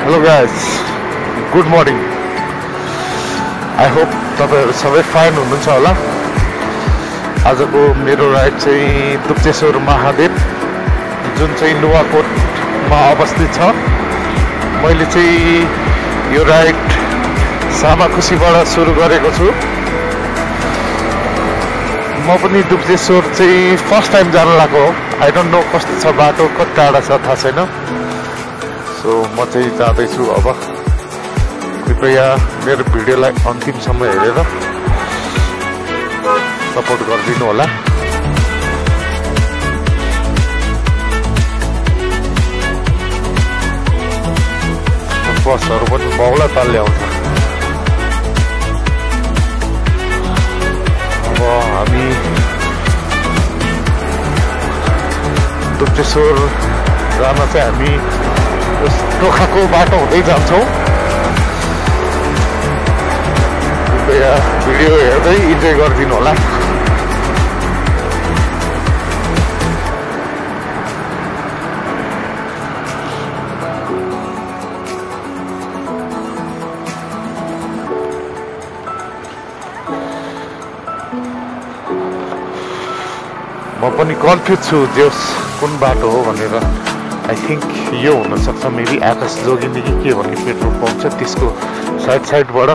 Hello guys, good morning. I hope तपाईहरु सबै fine हुनुहुन्छ होला। आजको मेरो राइड चाहिँ दुप्तेश्वर महादेव जुन चाहिँ नुवाकोटमा अवस्थित छ। मैले चाहिँ यो राइड सामाखुसीबाट सुरु गरेको छु। म पनि दुप्तेश्वर चाहिँ फर्स्ट टाइम जान लागेको हो। आई डोन्ट नो कस्तो छ बाटो, कति टाढा छ थाहा छैन। सो म चाहिँ जाँदैछु अब। कृपया मेरो भिडियोलाई अन्तिमसम्म हेरेर सपोर्ट गरिदिनु होला। बसहरू पनि बौला तालले आउँछ। अब हामी दुप्तेश्वर जान चाहिँ हामी टोखाको बाटो हुँदै जान्छौँ। कृपया भिडियो हेर्दै इन्जोय गरिदिनु होला। म पनि कन्फ्युज छु जेस कुन बाटो हो भनेर। आई थिंक यो हुनसक्छ, मेबी आकाश जोगिने कि के भन्ने पेट्रोल पम्प छ त्यसको साइडबाट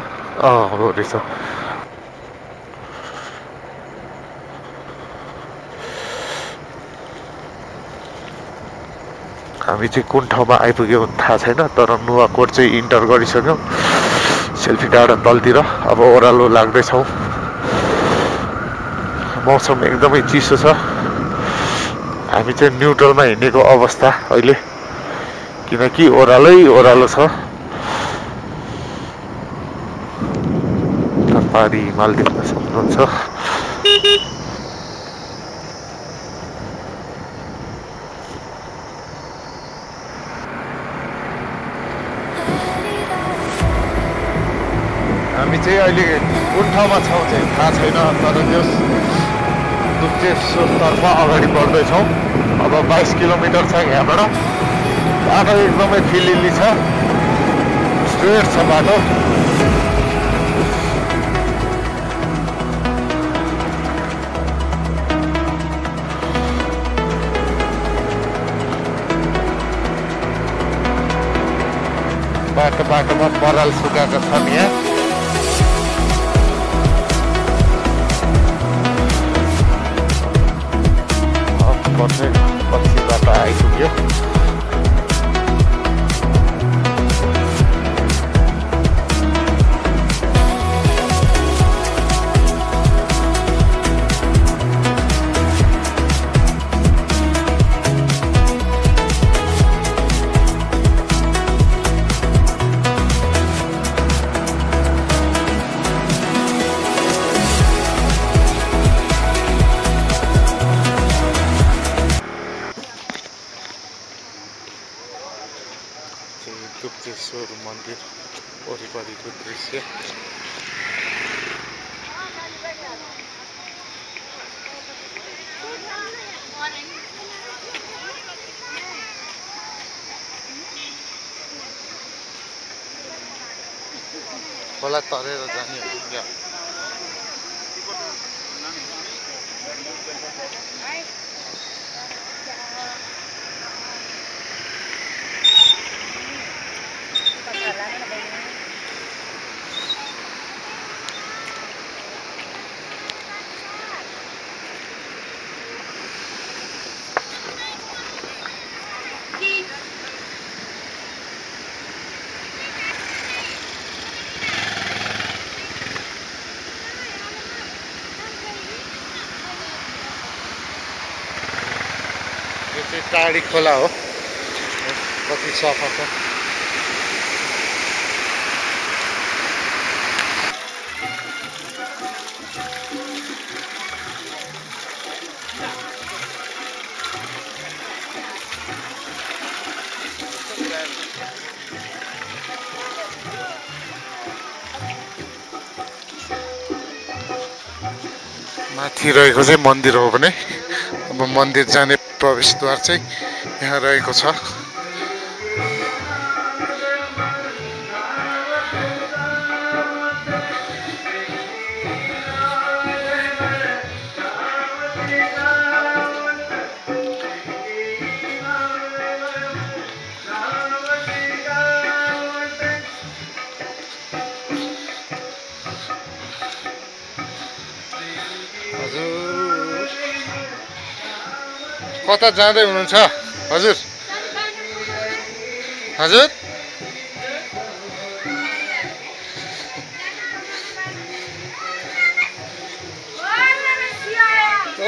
हो रहेछ। हामी चाहिँ कुन ठाउँमा आइपुग्यौँ थाहा छैन, तर नुवाकोट चाहिँ इन्टर गरिसक्यौँ। सेल्फी डाँडा तलतिर अब ओह्रालो लाग्दैछौँ। मौसम एकदमै चिसो छ। हामी चाहिँ न्युट्रलमा हिँडेको अवस्था अहिले, किनकि ओह्रालो छ। पहाडी हिमाल देख्न सक्नुहुन्छ। हामी चाहिँ अहिले कुन ठाउँमा छौँ चाहिँ थाहा छैन, तर त्यो दुप्तेश्वरतर्फ अगाडि बढ्दैछौँ। अब 22 किलोमिटर छ यहाँबाट। बाटो एकदमै फिलिली छ, स्ट्रेट छ बाटो। बाटोमा पराल सुकाएको छन् यहाँ। पछिबाट आइपुग्यो। दुप्तेश्वर मन्दिर वरिपरिको दृश्य। खोला तरेर जाने हो। यो चाहिँ टाढी खोला हो, कति सफा छ। माथि रहेको चाहिँ मन्दिर हो भने अब मन्दिर जाने प्रवेशद्वार चाहिँ यहाँ रहेको छ। कता जाँदै हुनुहुन्छ हजुर हजुर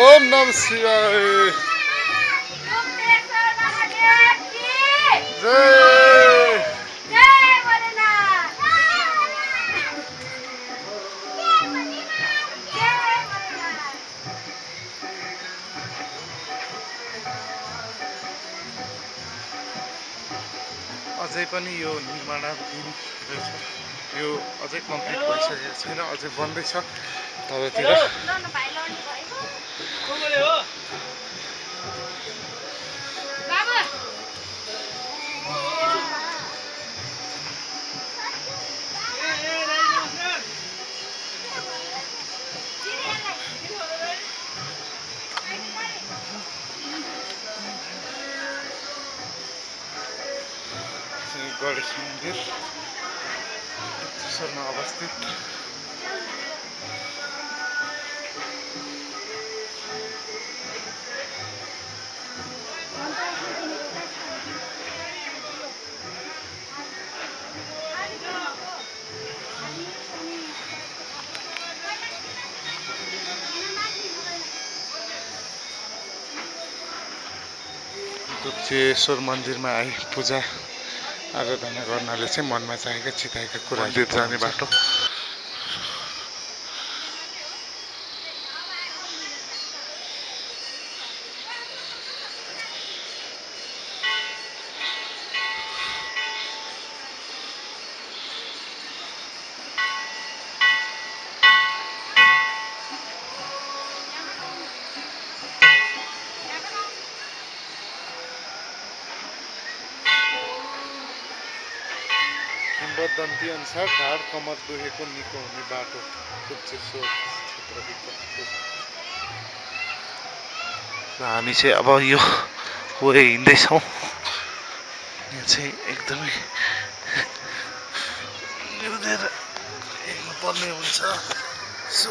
ओम नमः शिवाय अझै पनि यो निर्माणाधीन रहेछ यो अझै कम्प्लिट भइसकेको छैन अझै बन्दैछ तलतिर गणेश मन्दिर गुप्तेश्वरमा अवस्थित गुप्तेश्वर मन्दिरमा आई पूजा आराधना गर्नाले चाहिँ मनमा चाहेका चिताएका कुराहरू जाने बाटो किंवदन्ती अनुसार ढाड कमर दुखेको निको हुने बाटो गुप्तेश्वर क्षेत्रभित्र हामी चाहिँ अब यो वे हिँड्दैछौँ यहाँ चाहिँ एकदमै हिँडेर हिँड्नुपर्ने हुन्छ सो